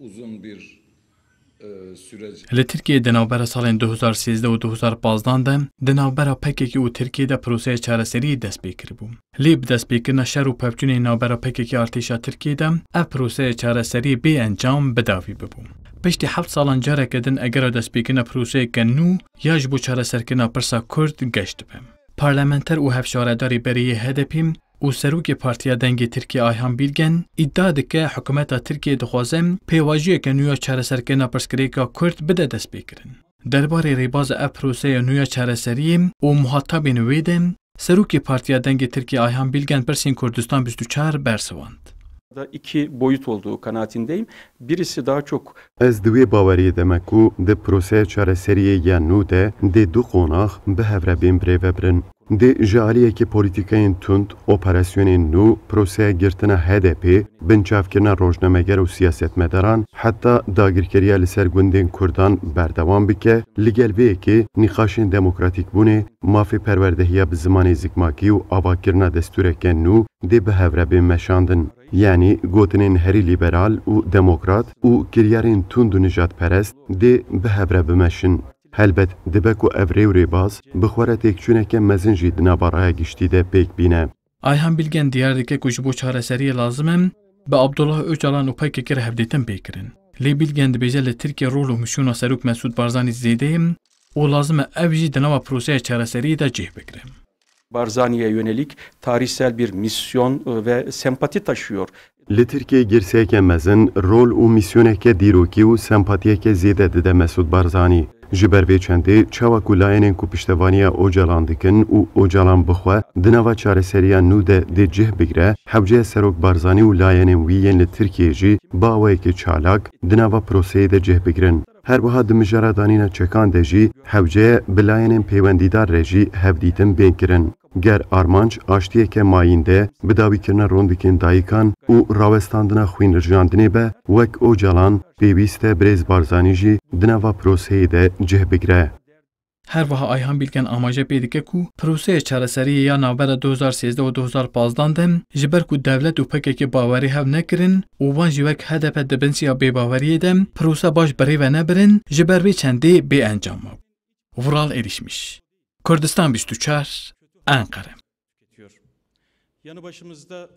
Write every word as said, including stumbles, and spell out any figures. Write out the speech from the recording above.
uzun bir e, süreç. Li Tirkiyeyê di navbera salên du hezar sêzdeh û du hezar pazdan de di navbera P K K û Tirkiyeyê de proseya çareseriyê dest pê kiribû. Lê bi destpêkirina şer û pevçûnên navbera P K K artêşa Tirkiyê de ev proseya çareseriyê bê encam bi dawî bibû. Piştî heft salan careke din egera destpêkirina proseyeke nû ya ji bo çareserkirina pirsa Kurd geş dibe. Parlamenter û hevşaredarê berê yê H D P û serokê Partiya Dengê Tirkiye Ayhan Bilgen îdia dike, hikûmeta Tirkiye dixwaze pêvajoyeke nû ya çareserkirina pirsgirêka Kurd bide destpêkirin. Derbarê rêbaza ev proseya nû ya çareseriyê û muhatabên wê de serokê Partiya Dengê Tirkiye Ayhan Bilgen pirsên Kurdistan bîst û çar bersivand. Da iki boyut olduğu kanaatindeyim. Birisi daha çok Ez di wê baweriyê de me ku di proseya çareseriyê ya nû de dê du qonax bi hev re bên birêvebirin. Dê ji aliyekê polîtîkayên tund, operasyonên nû, proseya girtina H D P, binçavkirina rojnameger û siyasetmedaran, heta dagirkeriya li ser gundên Kurdan berdewam bike, li gel vê yekê nîqaşên demokratîkbûnê, mafê perwerdehiya bi zimanê zikmakî û avakirina destûreke nû dê bi hev re bên meşandin. Yanî gotinên herî lîberal û demokrat û kiryarên tund û nijadperest dê bi hev re bimeşin. Helbet dibe ku ev rê û rêbaz bi xwe re têkçûneke mezin jî di nava raya giştî de pêk bîne. Ayhan Bilgen diyar dike ku ji bo çareseriyê lazim e bi Abdullah Ocalan û P K K re hevdîtin pê kirin. Lê Bilgen dibêje li Tirkiye rol û mîsyona Serok Mesûd Barzanî zêde ye û lazim e ev jî di nava proseya çareseriyê de cih bigire. Barzani'ye yönelik tarihsel bir misyon e, ve sempati taşıyor. Li Tirkiyeyê girseyeke mezin, rol û mîsyoneke dîrokî û sempatiyeke zêde dide Mesûd Barzanî. Ji ber vê çendê, çawa ku layenên ku piştevaniya Ocalan dikin û Ocalan bi xwe di nava çareseriya nû de dê cih bigire, hewce ye Serok Barzanî û layenên wî yên li Tirkiyeyê jî bi awayekî çalak di nava proseyê de cih bigrin. Her wiha di mijara danîna çekan de jî hewce ye bi layenên peywendîdar re jî hevdîtin bên kirin. Ger armanc aştiyeke mayînde, bidawîkirina rondikên dayikan û rawestandina xwînrijandinê be, wek Ocalan, pêwîst e birêz Barzanî jî di nava proseyê de cih bigire. Her wiha Ayhan Bilgen amaje pê dike ku proseya çareseriyê ya navbera du hezar sêzdeh û du hezar pazdan de ji ber ku dewlet û P K K bawerî hev nekirin û wan jî wek H D P di bin siya bêbaweriyê de prose baş bi rê ve nebirin, ji ber vê çendê bê encam mabû. Vural Erişmiş, Kurdistan bîst û çar, Enqere. Yanı başımızda